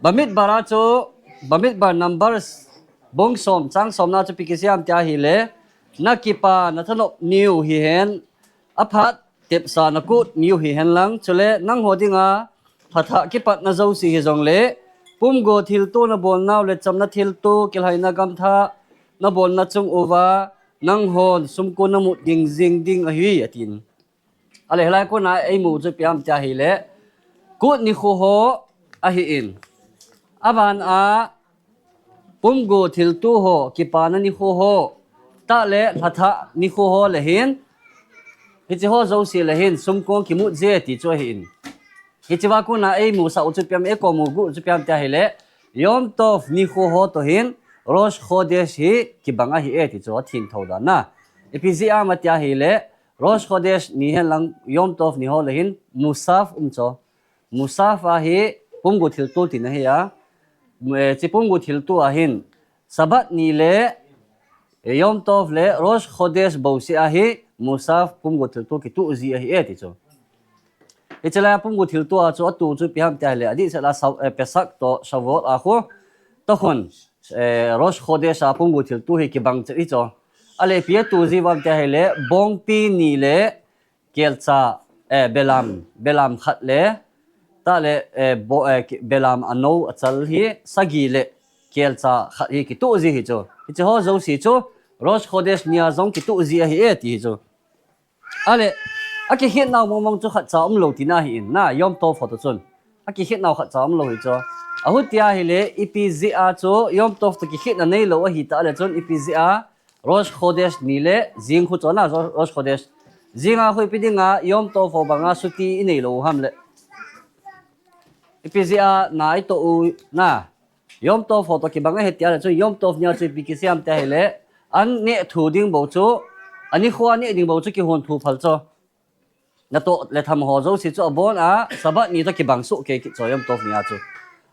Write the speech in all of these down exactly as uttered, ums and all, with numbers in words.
Bamidbar a chu, Bamidbar Numbers bung som chang somna chu ipi kisei ham tia ahile, na kipa na thanop niu hihen, aphat tepsa na kut niu hihen lang, chule nangho dinga phatah kipatna jouse hijongle, pumgo thilto na bolnau le chamna thilto, kilhaina gamtha na bolna chung uva, nanghon sumkon na mut ding jing ding ahi, atin. Ale, hilai a kona eimu chu ipi ham tia ahile, kut nikho ho ahin. Aban a, pumgo thilto ho, kipana nikho ho, tah le lhathah nikho ho le hin, hiche ho jouse le hin sumkon kimut je ti chu ahin. Hiche va kona eimusah u chu ipi ham, eikomu gu chu ipi ham tia ahile, Yom Tov nikho ho toh hin Rosh Chodesh hi kibang ahi e ti chu athengtho dan a. Ipi jeh ham tia ahile, Rosh Chodesh ni hen lang Yom Tov ni ho le hin Musaf um chu. Musaf a hi pumgo thilto tina ahi a. Eh, hiche pumgo thilto a hin Sabbath ni le, eh, Yom Tov le Rosh Chodesh bouseh a hi Musaf pumgo thilto kituh ji ahi e ti chu. Hiche lai a pumgo thilto a chu atoh chu ipi ham tia ahile, adehset a sa-, eh, Pesach toh Shavuot a khu, tokhon, eh, Rosh Chodesh a pumgo thilto hi kibang chet hi chu. Ale, ipi atoh ji uvem tia ahile, Bongpi ni le, kelcha, eh, belam, belam khat le, tah le, eh, bo-, eh, ki-, belam anou achal hi sagi le kelcha khat hi kituh ji hi chu. Hiche ho jouse chu Rosh Chodesh ni a jong kituh ji ahi e ti hi chu. Ale, akikhetnau mongmong chu khatcha umlou tina ahin, na, Yom Tov ho toh chun. Akikhetnau khatcha umlou hi chu. Ahuti ahile, ipi jeh a chu Yom Tov toh kikhetna neilou ahi tah le chun, ipi jeh a Rosh Chodesh ni le jing khu chu na, Ro-, Rosh Chodesh. Jing a khu ipi dinga Yom Tov ho banga chuti inei lou u ham le, ipi jeh a na itoh u na. Yom Tov ho toh kibang ahi tia le chun Yom Tov ni a chu ipi kisei ham tia ahile, an neh thu ding bou chu, ani kho a neh ding bou chu kihon thu phal chu. Natoh le tham ho jouse chu abon a, Sabbath ni toh kibang soh kei kit chu Yom Tov ni a chu.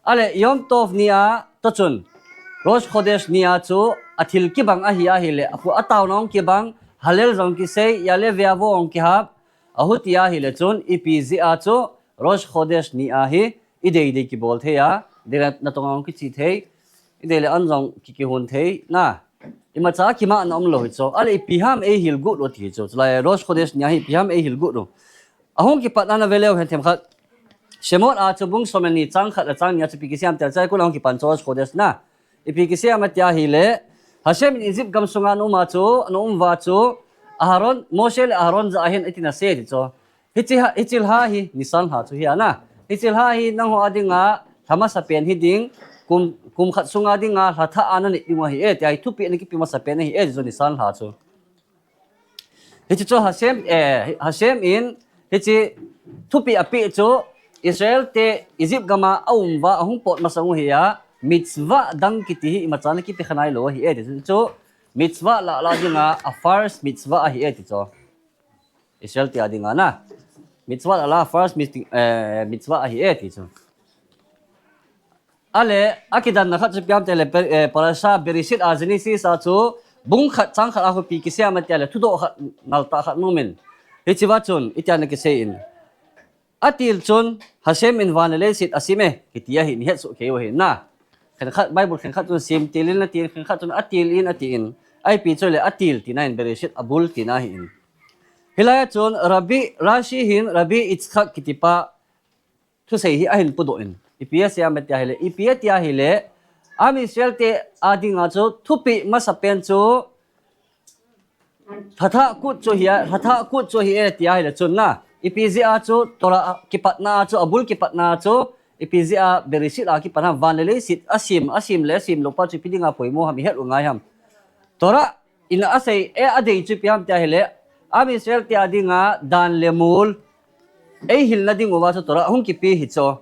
Ale, Yom Tov ni a toh chun, Rosh Chodesh ni a chu, athil kibang ahi ahile, akhu ataona hung kibang, Hallel jong kisei, Ya'aleh Veyavo jong kihap, ahuti ahile chun, ipi jeh a chu, Rosh Chodesh ni a hi, idei dei kibol thei a, idei le natong a hung kiche thei, idei le an jong ki, kihon thei, na. Imacha kimahna umlou hi chu. Ale, ipi ham eihil got u ti hi chu. Chulai Rosh Chodesh ni a hi ipi ham eihil got u. Ahung kipatna na ve leu hen themkhat. Shemot a chu bung som le ni chang khat le chang ni a chu ipi kisei ham tia ahile, chai kul ahung kipan chu Rosh Chodesh na. Ipi kisei ham tia ahile, Hashem in Egypt gam sunga ana um a chu, ana um uva chu, Aharon, Moshe le Aharon jah a hin hitin asei ti chu. Hiche ha, hiche lha hi, Nisan lha chu hi a na. Hiche lha hi nangho a dinga lha masapen hi ding, kum, kum khat sunga dinga lha thah a nanit ding u ahi e, tia hi thupeh ana kipe masapen ahi e, ti chu Nisan lha chu. Hiche chu Hashem, eh, Hashem in, hiche thupeh apeh chu, Israel te Egypt gam a aum uva, ahung pot masang u hi a, mitzvah dang kiti hi imacha ana kipe kha nailou ahi e, ti chu, mitzvah lah lah dinga, a first mitzvah ahi e, ti chu. Israel te a dinga na. Mitzvah lah lah first mit-, eh, mitzvah ahi e ti chu. Ale, akidanna khat chu ipi ham tia ahile, per-, eh, Parasha Bereshit a Genesis a chu, bung khat chang khat a khu ipi kisei ham tia ahile, thudoh khat, ngal tah khat ana um in. Hiche va chun, hitia ana kisei in. Atil chun, Hashem in van le leiset asim e, kiti ahi, nahet soh kei u ahi na. Khenkhat, Bible khenkhat chun semtil in atin, khenkhat chun atil in atin. Ipi chu le atil tina ahin, Bereshit abul tina ahin. Hilai a chun Rabbi, Rashi hin Rabbi Yitzchak kiti pa thusei hi ahin pudoh in. Ipi asei ham tia ahile, ipi atia ahile, Am Israel te a dinga chu thupeh masapen chu, Lha thah kut chu hi a, lha thah kut chu hi e tia ahile chun na. Ipi jeh a chu Torah kipatna a chu, abul kipatna a chu, ipi jeh a Bereshit a kipat ham, van le leiset asem, asem le asem lou pa chu ipi dinga poimo ham, ihet u ngai ham. Torah in asei e, adei chu ipi ham tia ahile, Am Israel te a dinga dan le mol eihilna ding uva chu Torah hung kipe hi chu.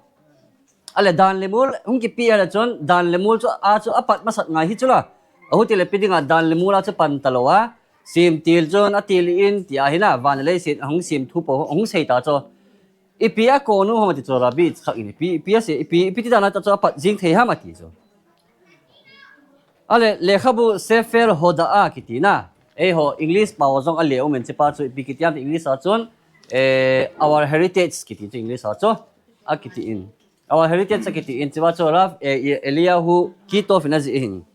Ale dan le mol hung kipe ahile chun, dan le mol chu a chu apat masat ngai hi chu la. Ahuti le ipi dinga dan le mol a chu pan talou a. Semtil chun atil in tia hi na, van le leiset ahung sem thu po, ahung sei ta chu. Ipi akon u ham ati chu, Rabbi Yitzchak in ipi, ipi asei, ipi, ipi ti dan a ta chu apat jing thei ham ati chu. Ale, lekhabu Sefer Hoda'a kiti na. Eiho, English pao jong ale um in, hiche pa chu ipi kiti ham ati English a chun, eh, Our Heritage kiti chu English a chu. Akiti in. Our heritage a kiti in, hichea chu Rav, eh, Eliyahu Kitov in ajih ahin.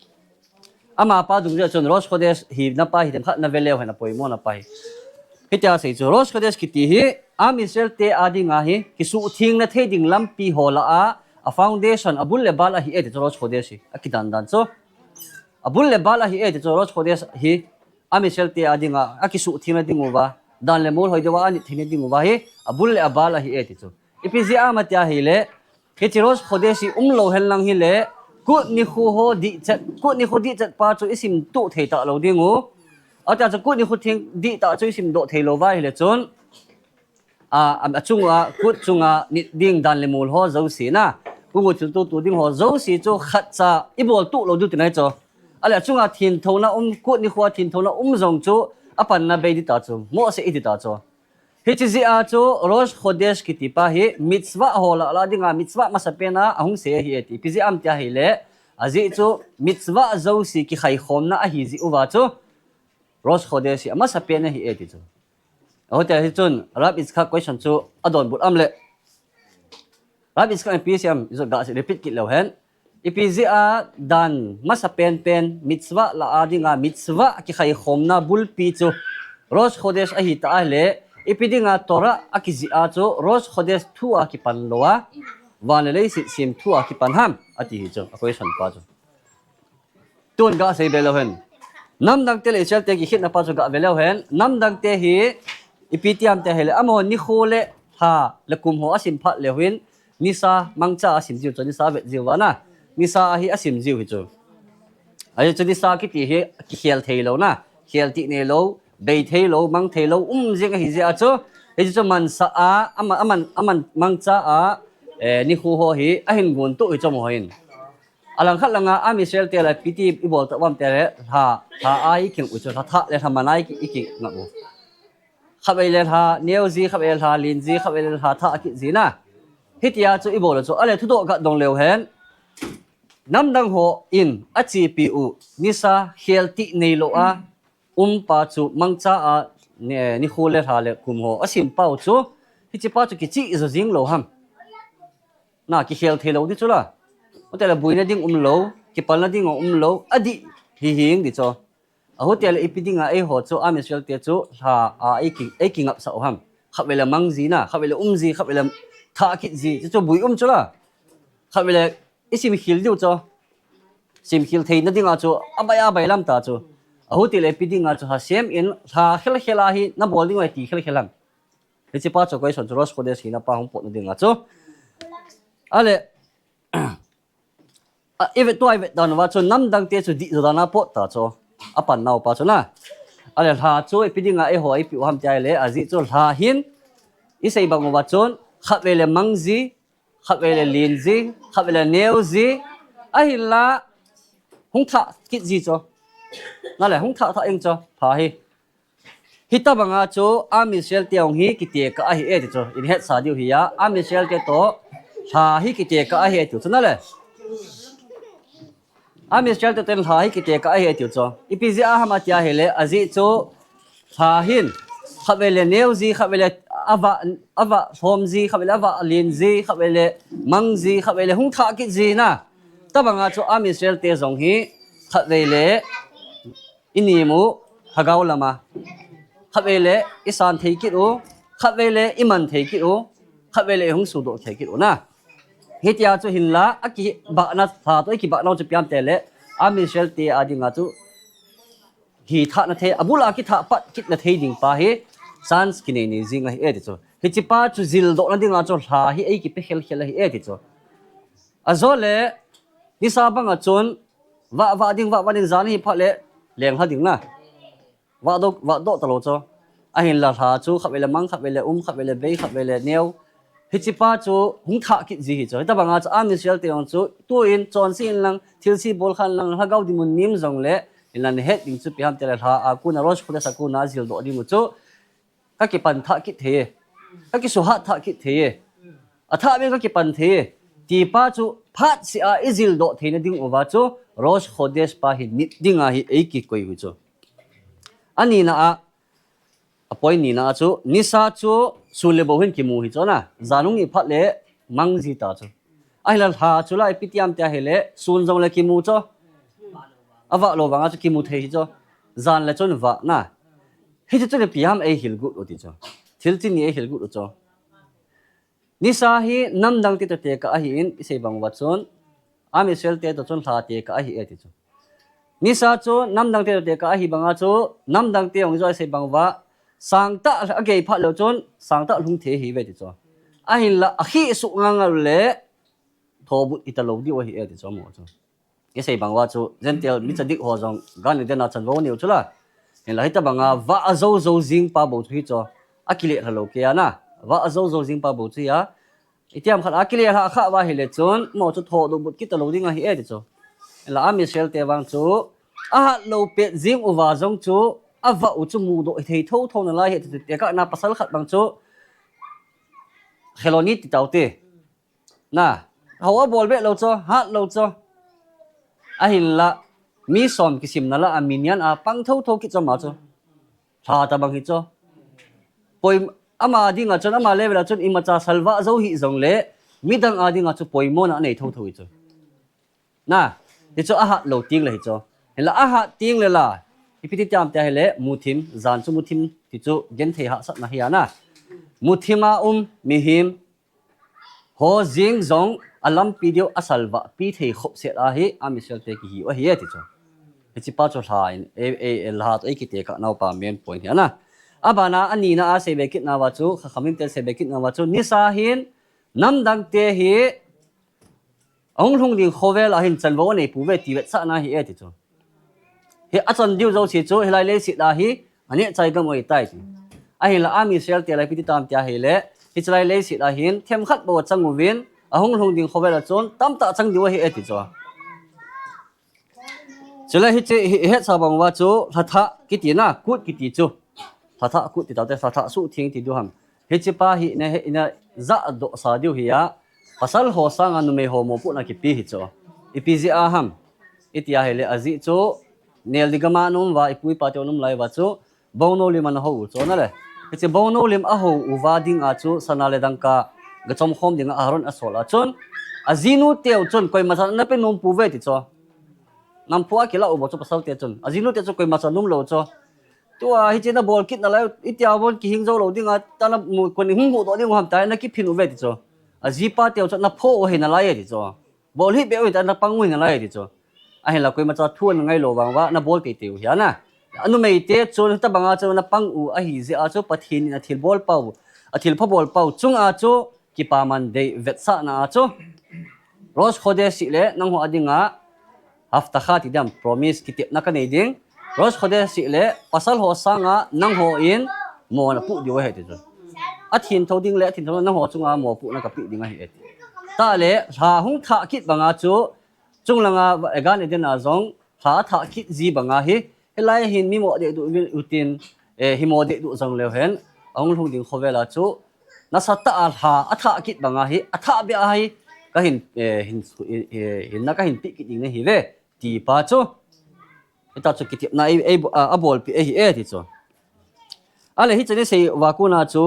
Amapa dungjuia chun Rosh Chodesh hina pa hi themkhat na ve leu hen, apoimo na pa hi. Hitia asei chu, Rosh Chodesh kiti hi Am Israel te a dinga hi kisuhtheng na thei ding lampi ho lah a, a foundation, abul le bal ahi e ti chu Rosh Chodesh hi. Akidan dan chu. Abul le bal ahi e ti chu Rosh Chodesh hi Am Israel te a dinga, akisuhtheng na ding uva, dan le mol hoi deuva anit thei na ding uva hi, abul le abal ahi e ti chu. Ipi jeh ham tia ahile, hiche Rosh Chodesh hi umlou hen lang hile, Kut nikho ho dihchet, Kut nikho dihchet pa chu isim tuh thei talou ding u. Atia chu Kut nikho theng dih tah chu isim doh thei lou va ahile chun, a, a, achunga, Kut chunga nit ding dan le mol ho jouse na, Kut thil tutu ding ho jouse chu khatcha ibol tuh lou diu tina ahi chu. Ahile achunga thengthouna um, Kut nikho a thengthouna um jong chu apanna bei ding ta chu, mohseh ding ta chu. Hiche jeh a chu Rosh Chodesh kiti pa hi mitzvah ho lah lah dinga mitzvah masapen a ahung sei ahi e ti. Ipi jeh ham tia ahile, ajeh chu mitzvah jouse kikhaikhomna ahi jeh uva chu Rosh Chodesh hi amasapen ahi e ti chu. Ahile hichun Rav Yitzchak question chu adonbut am le. Rav Yitzchak ipi asei ham, ijot ga repeat kit leu hen. Ipi jeh a dan masapen pen mitzvah lah a dinga mitzvah kikhaikhomna bulpi chu Rosh Chodesh ahi ta ahile, ipi dinga Torah akijih a chu Rosh Chodesh thu a kipan lou a, van le leiset sem thu a kipan ham, ati hi chu, a question pa chu. Tun ga sei ve leu hen. Namdang te le Israel te kikhetna pa chu ga ve leu hen. Namdang te hi ipi ti ham tia ahile, amaho nikho le lha le kum ho asim phat leu hen, Nisa mangcha asim jiu chu, Nisa vet jiu va na. Nisa ahi asim jiu hi chu. Ahi chu Nisa kiti hi kikhel thei lou na. Khel tih nei lou, bei thei lou, mang thei lou, um jing ahi jeh a chu. Hichu chu mansah a, aman, aman, aman mangcha a, eh, nikho ho hi ahin gon tuh hi chu amaho hin. Alangkhat langa Am Israel te la ipi ti ibol tah uvam tia ahile, lha, lha a ikingap u chu, lha thah le lha man a iki, ikingap u. Khatvei le lha neo ji, khatvei le lha len ji, khatvei le lha thah kit ji na. Hitia chu ibol u chu, ahile thudoh ga dong leu hen. Namdang hon achepi u, Nisa khel tih nei lou a um pa chu mangcha a, ni, nikho le lha le kum ho asim pau chu, hiche pa chu kichih jo jing lou ham. Na, kikhel thei lou ding chu la. Ahile buina ding um lou, kipalna ding um lou, adih hi hing ding chu. Ahile ipi dinga eiho chu Am Israel te chu lha a eiki, eikingapsah u ham. Khatvei le mang ji na, khatvei le um ji, khatvei le thah kit ji, chu chu bui um chu la. Khatvei le isim khel diu chu. Sim khel theina dinga chu abai abai lam ta chu. Ahile ipi dinga chu lha sem in lha khel khel a hi nabol ding u ahi ti khel khel ham. Hiche pa chu question chu Rosh Chodesh hina pa hung potna dinga chu. Ahile, a, ivet tua ivet dan uva chu namdang te chu dih jo dan a pot ta chu. Apan nau pa chu na. Ahile lha chu ipi dinga eiho a ipi u ham tia ahile, ajeh chu lha hin isei bang uva chun khatvei le mang ji, khatvei le len ji, khatvei le neo ji, ahinla hung thah kit ji chu. Nale hung thah thah ing chu, pha hi. Hitabanga chu Am Israel te hung hi kitekah ahi e ti chu. Ihet sa diu hi a, Am Israel te toh lha hi kitekah ahi e ti chu nale. Am Israel te toh lha hi kitekah ahi e ti chu. Ipi jeh a ham tia ahile, ajeh chu lha hin, khatvei le neo ji, khatvei le avah, avah lhom ji, khatvei le avah len ji, khatvei le mang ji, khatvei le hung thah kit ji na. Tabanga chu Am Israel te jong hi, khatvei le inim u lhagao lama. Khatvei le isan thei kit u, khatvei le iman thei kit u, khatvei le ihung sudoh thei kit u na. Hitia chu hinla, akibahna lha toh, akibahna chu ipi ham tia ahile, Am Israel te a dinga chu, hi thah na thei, abul a kithah pat kit na thei ding pa hi, chance kinei nei jing ahi e ti chu. Hiche pa chu jildoh na dinga chu lha hi eikipe khel khel ahi e ti chu. Ajole, Nisa banga chun, vah, vah ding, vah, vah ding, jan hi phat le, leng lha ding na. Vah doh, vah doh talou chu. Ahinla lha chu, khatvei le mang, khatvei le um, khatvei le bei, khatvei le neo. Hiche pa chu, hung thah kit ji hi chu. Hitabanga chu, Am Israel te jong chu, tuin, chonse in lang, thilse bol khan lang, lhagao dinmun nem jong le, inlan het ding chu ipi ham tia ahile lha a kona, Rosh Chodesh a kona, jildoh ding u chu. Ka kipan thah kit thei e. Ka kisuhat thah kit thei e. Athah beh ka kipan thei e. Ti pa chu phatseh a ijildoh theina ding uva chu Rosh Chodesh pa hi nit dinga hi eikikoi u chu. Anina a, a point nina a chu, Nisa chu sun le bou hin kimu hi chu na. Jan hung hi phat le mang ji ta chu. Ahinla lha chu la ipi ti ham tia hile, sun jong le kimu chu. Avah lou vanga chu kimu thei hi chu. Jan le chun vah na. Hichu chu ipi ham eihil got u ti chu. Thil chini eihil got u chu. Nisa hi namdang te toh tekah ahin, isei bang uva chun, Am Israel te toh chun lha tekah ahi e ti chu. Nisa chu namdang te toh tekah ahi banga chu, namdang te jong ijo isei bang uva, sangtah agei phat leu chun, sangtah lhung thei ahi ve ti chu. Ahinla, akhih suh ngal ngal le, thobut ita lou diu ahi e ti chu, mo chu. Isei bang uva chu, Gentile mi tzadik ho jong, Gan Eden a chanvo neu chu la. Hinla hitabanga, vah jou jou jing pa bou chu hi chu. Akile lha lou kei a na. Vah jou jou jing pa bou chu hi a. Itiam khat akile lha kha uva hile chun, mo chu thodoh but kit talou ding ahi e ti chu. Hinla Am Israel te vang chu, ahat lou pet jing uva jong chu, avah u chu mudoh thei tho tho nalai ahi ti chu, tekah na pasal khat bang chu, Kheloni ti tau te. Na, hou abol be lou chu, hat lou chu. Ahinla, mi som kisim na lah a minyan a pang tho tho kit chu ama chu. Lha tabang hi chu. Poi, ama dinga chun, ama level a chun imacha salvah jou hih jongle, midang a dinga chu poimona anei tho tho hi chu. Na, hi chu ahat lou teng le hi chu. Hinla ahat teng le la, ipi ti ham tia hile, muthim, jan chu muthim, ti chu genthei hahsatna hi a na. Muthim a um, mihem, ho jeng jong, alampi diu asalvah pi thei khop set ahi, Am Israel te kihi u ahi e ti chu. Hiche pa chu lha in, e, e, e, lha toh eikite kah nau pa main point hi a na. Abana, anina a seibe kit nauva chu, Chachamim te seibe kit nauva chu, nisa hin, namdang te hi, ahung lhung ding khovel a hin chanvo anei pou ve ti vetsahna ahi e ti chu. Hi achan diu jouse chu, hilai leiset a hi, aneh chai gam u ahitai ti. Ahinla Am Israel te la ipi ti ham tia hile, hiche lai leiset a hin, themkhat bou achang uvin, ahung lhung ding khovel a chun, tamtah chang diu ahi e ti chu. Chule hiche, hi, hetsah bang uva chu, lhathah kiti na, kut kiti chu. Lhathah kut ti tau te, lhathah suhtheng ti diu ham. Hiche pa hi, na, hi, na, jahdoh sa diu hi a, pasal ho sanga numei ho mopohna kipe hi chu. Ipi jeh a ham. Iti a hile ajeh chu, neldi gam a ana um uva, ipu ipa te ana um lai uva chu, Bongnou lim ana hou u chu na le. Hiche bongnou lim ahou uva dinga chu sana le dangka gachom khom dinga Aharon asol a chun. Ajinu teu chun koima chan ana pe nom pou ve ti chu. Namphu a kilah u bou chu pasal te chun. Ajinu te chu koima chan nom lou chu. Tua hiche na bol kit nalai, itia bon kihing jou lou dinga, ta na mu kon hung huhdoh ding u ham tia na kiphin u ve ti chu. Ajipa teu chu na pho u ahi nalai e ti chu. Bol hih beh u hita, na pang u hi nalai ti chu. Ahinla koima cha thu ana ngai lou vang uva, na bol teitei u hi a na. Anumei te chu, hitabanga chu na pang u ahi jeh a chu, Pathen in athilbol pau, athilpha bol pau chunga chu, kipaman dei vetsahna a chu. Rosh Chodesh le, nangho a dinga, Havtakha ti diam, promise, kitepna ka nei ding. Rosh Chodesh le, pasal ho sanga, nangho in, mo na puh diu ahi ti chu. Athin tho ding le, athin tho nangho chunga mo puhna ka pe ding ahi e ti. Tah le, lha hung thah kit banga chu, chunglanga Gan Eden a jong, lha thah kit ji banga hi, hilai hin mi mo dehduh u tin, eh, hi mo dehduh jong leu hen, ahung lhung ding khovel a chu, nasatah a lha athah kit banga hi, athah beh a hi, ka hin, eh, hin, eh, hinna ka hin pe kit ding ahi ve, ti pa chu. Hita chu kitepna ei, ei, a, abolpeh ahi e ti chu. Ale hiche ni sei uva kona chu,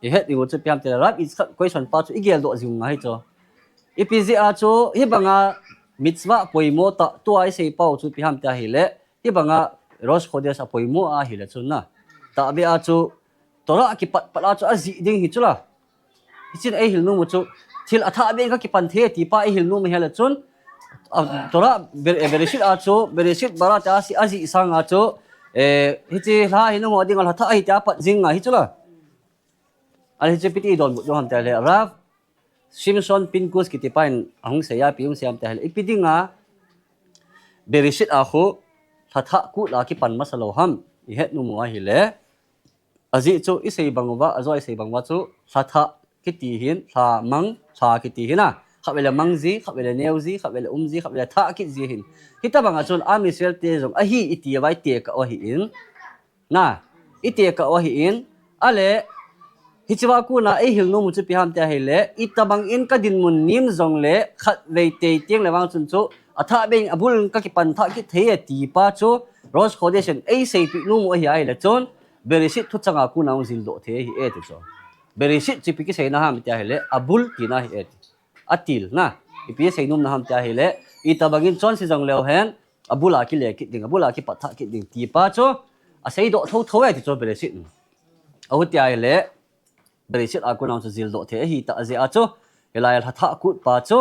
i het ding u chu ipi ham ti le, Rav Yitzchak question pa chu i geldoh jing u ahi chu. Ipi jeh a chu, hibanga mitzvah poimo tah tua i sei pau chu ipi ham ti ahile, hibanga Rosh Chodesh a poimo ahile chun na. Tahbeh a chu, Torah kipat pat a chu ajih ding hi chu la. Hichun ei hil nom u chu, thil athah beh in ka kipan thei ti pa ei hil nom u hile chun, a, Torah Ber-, eh, Bereshit a chu, Bereshit Bara tia si, ajih sanga chu, eh, hiche lha hi nangho dinga lha thah ahi tia pat jing ngai hi chu la. Ale hiche ipi ti i donbut diu ham ti ahile, Rav Shimshon Pinkus kiti pa in ahung sei a, ipi hung sei ham ti ahile, ipi dinga Bereshit a khu lha thah kut la kipan masa lou ham, i het nom u ahile, Ajeh chu i sei bang uva, ajo i sei bang uva chu, lha thah kiti hin, lha mang, lha kiti hin a, khatvei le mang ji, khatvei le neo ji, khatvei le um ji, khatvei le thah kit ji hin. Hitabang a chun Am Israel te jong ahi i ti uva i tekah u ahi in. Na, i tekah u ahi in. Ale, hiche uva kona ei hil nom u chu ipi ham ti ahile, itabang in ka dinmun nem jong le, khatvei tei teng le vang chun chu, athah beh in abul in ka kipan thah kit thei e ti pa chu, Rosh Chodesh in ei seipeh nom u ahi ahile chun, Bereshit thuchang a kona hung jildoh thei ahi e ti chu. Bereshit chu ipi kiseina ham ti ahile, abul tina ahi e ti. Atil na. Ipi seinom na ham tia ahile, itobang in chonse jong leu hen, abul a kile kit ding, abul a kipat thah kit ding ti pa chu asei doh thotho e ti chu Bereshit in. Ahu tia ahile, Bereshit a kon a chu jil doh thei ahi tah jeh a chu, hilai a lha thah kut pa chu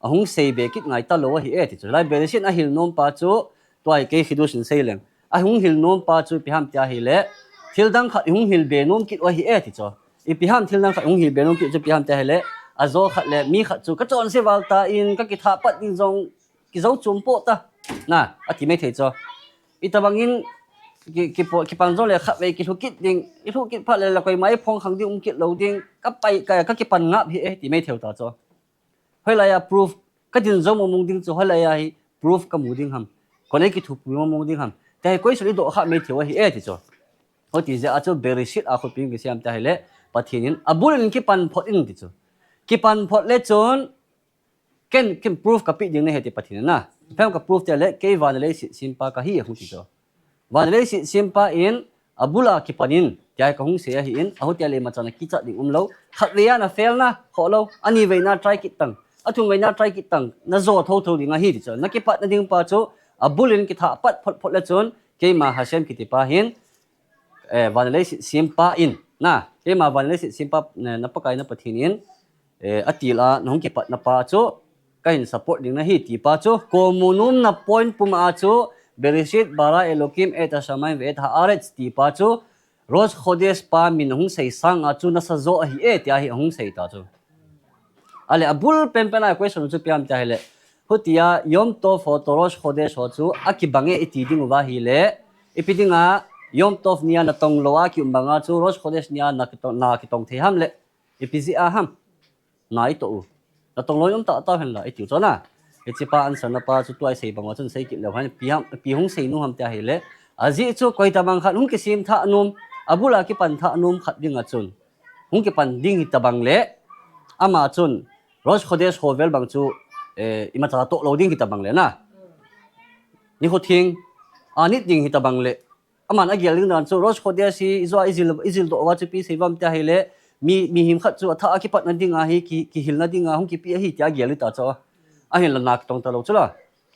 ahung sei be kit ngai talou ahi e ti chu. Hilai Bereshit a hil nom pa chu, tua hi kei Chidush in sei leng. Ahung hil nom pa chu ipi ham tia ahile, thil dang khat ihung hil be nom kit u ahi e ti chu. Ipi ham thil dang khat ihung hil be nom kit chu ipi ham tia ahile, ajo khat le mi khat chu ka chonse val tan ka kithah pat ding jong kijou chom poh ta. Na, ati mai thei chu. Itobang in ki, ki, kipan jong le khatvei kilhu kit ding, ilhu kit phat le la koima iphong khang ding um kit lou ding, ka pai, ka, ka kipan ngap hi e ti mai thei u ta chu. Hoilai a proof, ka din jong mong mong ding chu, hoilai a hi proof ka mu ding ham. Kon ei kithupi mong mong ding ham. Tia hi question i doh kha mai thei u ahi e ti chu. Hiti jeh a chu Bereshit a khopi in ipi sei ham tia ahile, Pathen in abul in kipan phot in ti chu. Kipan phot le chun, ken, ken proof ka pe ding nahi ti Pathen in na. Ipi ham ka proof tia ahile, kei van le leiset sempa ka hi ahung ti chu. Van le leiset sempa in, abul a kipan in, tia hi ka hung sei ahi in, ahu tia le imacha na kichat ding um lou. Khatvei a na fail na, khoh lou. Anivei na try kit tan. Athumvei na try kit tan. Na jo thotho ding ahi ti chu. Na kipat na ding pa chu, abul in kithah pat phot phot le chun, keima Hashem kiti pa hin, eh, van le leiset sempa in, na, keima van le leiset sempa, eh, na Pakai na Pathen in, eh, atil a, na hung kipat na pa chu, ka hin support ding nahi ti pa chu, komu nom na point pum a chu, Bereshit bara Elokim et hashamayim ve et haaretz ti pa chu, Rosh Chodesh pa min hung sei sang a chu nasa jo ahi e tia hi hung sei ta chu. Ahile abul penpen a question chu ipi ham tia ahile, hutia Yom Tov ho toh Rosh Chodesh ho chu akibang e iti ding uva ahile, ipi dinga Yom Tov nia natong lou a kium banga chu Rosh Chodesh nia na kitong, na kitong thei ham le, ipi jeh a ham. Na itoh u. Natong lou in um tahtah hen la, iti u chu na. Hiche pa answer na pa chu tua i sei bang uva chun sei kit leu hen, ipi ham, ipi hung sei nom ham tia ahile, ajeh chu koi tobang khat hung kisem thah nom, abul a kipan thah nom khat dinga chun hung kipan ding hitobang le, ama chun Rosh Chodesh ho vel bang chu, eh, imacha toh lou ding hitobang le na. Nikho theng a nit ding hitobang le, aman agel ding dan chu, Rosh Chodesh hi ijou a ijil, ijil doh uva chu ipi sei uvam tia ahile, mi, mihem khat chu athah a kipatna dinga hi, ki, kihilna dinga hung kipe ahi tia agel ding ta chu. Ahinla na kitong talou chu la.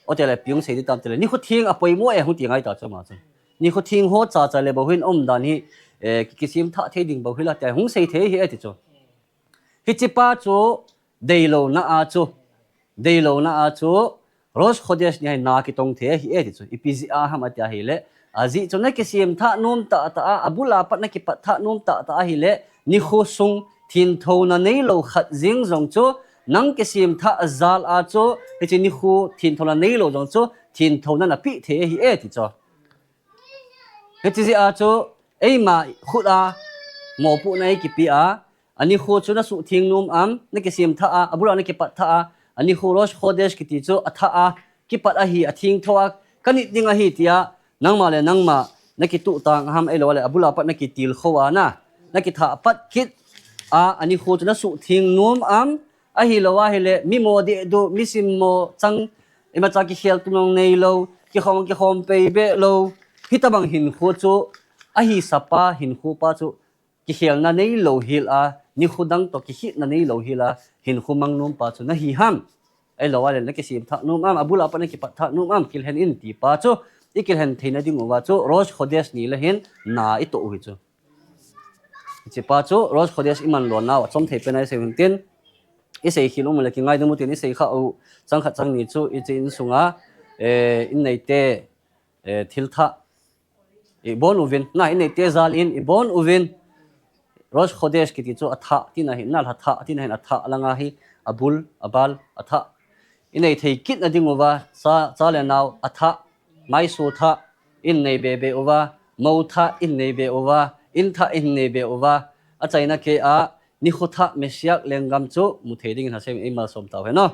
Ote le ipi hung sei ding tam tile, nikho theng apoimo e hung ti ngai ta chu ama chu. Nikho theng ho chacha le bou hin um dan hi, eh, ki, kisem thah thei ding bou hi la tia hung sei thei hi e ti chu. Hiche pa chu, deilouna a chu, deilouna a chu, Rosh Chodesh ni hi na kitong thei ahi e ti chu. Ipi jeh a ham tia ahile, ajeh chu na kisem thah nom tahtah a, abul a pat na kipat thah nom tahtah ahile, nikho sung thenthouna neilou khat jeng jong chu, nang kisem thah jal a chu, hiche nikho thenthouna neilou jong chu, thenthouna na pe thei ahi e ti chu. Hiche jeh a chu, eima khut a mopohna eikipe a, anikho chu na suhtheng nom am, na kisem thah a, abul a na kipat thah a, anikho Rosh Chodesh kiti chu athah a, kipat ahi, athengtho a, ka nit ding ahi tia, nangma le nangma, na kituh tang ham ahilou le, abul a pat na kitilkhou a na, na kithah pat kit a, anikho chu na suhtheng nom am, ahilou ahile, mi mo dehduh, mi simmo chang, imacha kikhel tum jong neilou, kikhom, kikhom pei beh lou, hitobang hinkho chu, ahi sapa hinkho pa chu, kikhelna neilou hel a, nikho dang toh kikhelna neilou hel a, hinkho mang nom pa chu na hi ham. Ahilou ahile na kisem thah nom am, abul a pat na kipat thah nom am, kilhen in ti pa chu, i kilhen theina ding uva chu, Rosh Chodesh ni le hin na itoh u hi chu. Hiche pa chu, Rosh Chodesh i man lona u, achom thei pen a i sei u hintin, i sei khel um le kingai ding u tin, i sei kha u, chang khat chang ni chu, hiche insunga, eh, in neite, eh, thil thah, i bon uvin, na in neite jal in, i bon uvin, Rosh Chodesh kiti chu athah, tina hin, na lha thah, tina hin athah langa hi, abul, abal, athah. I nei thei kitna ding uva, cha, cha le nao, athah, maisu thah, in nei be be uva, mo thah, in nei be uva, in thah, in nei be uva, achaina kei a, nikho thah, Messiah lenggam chu, mu thei dingin Hashem in eimalsom tau hen o.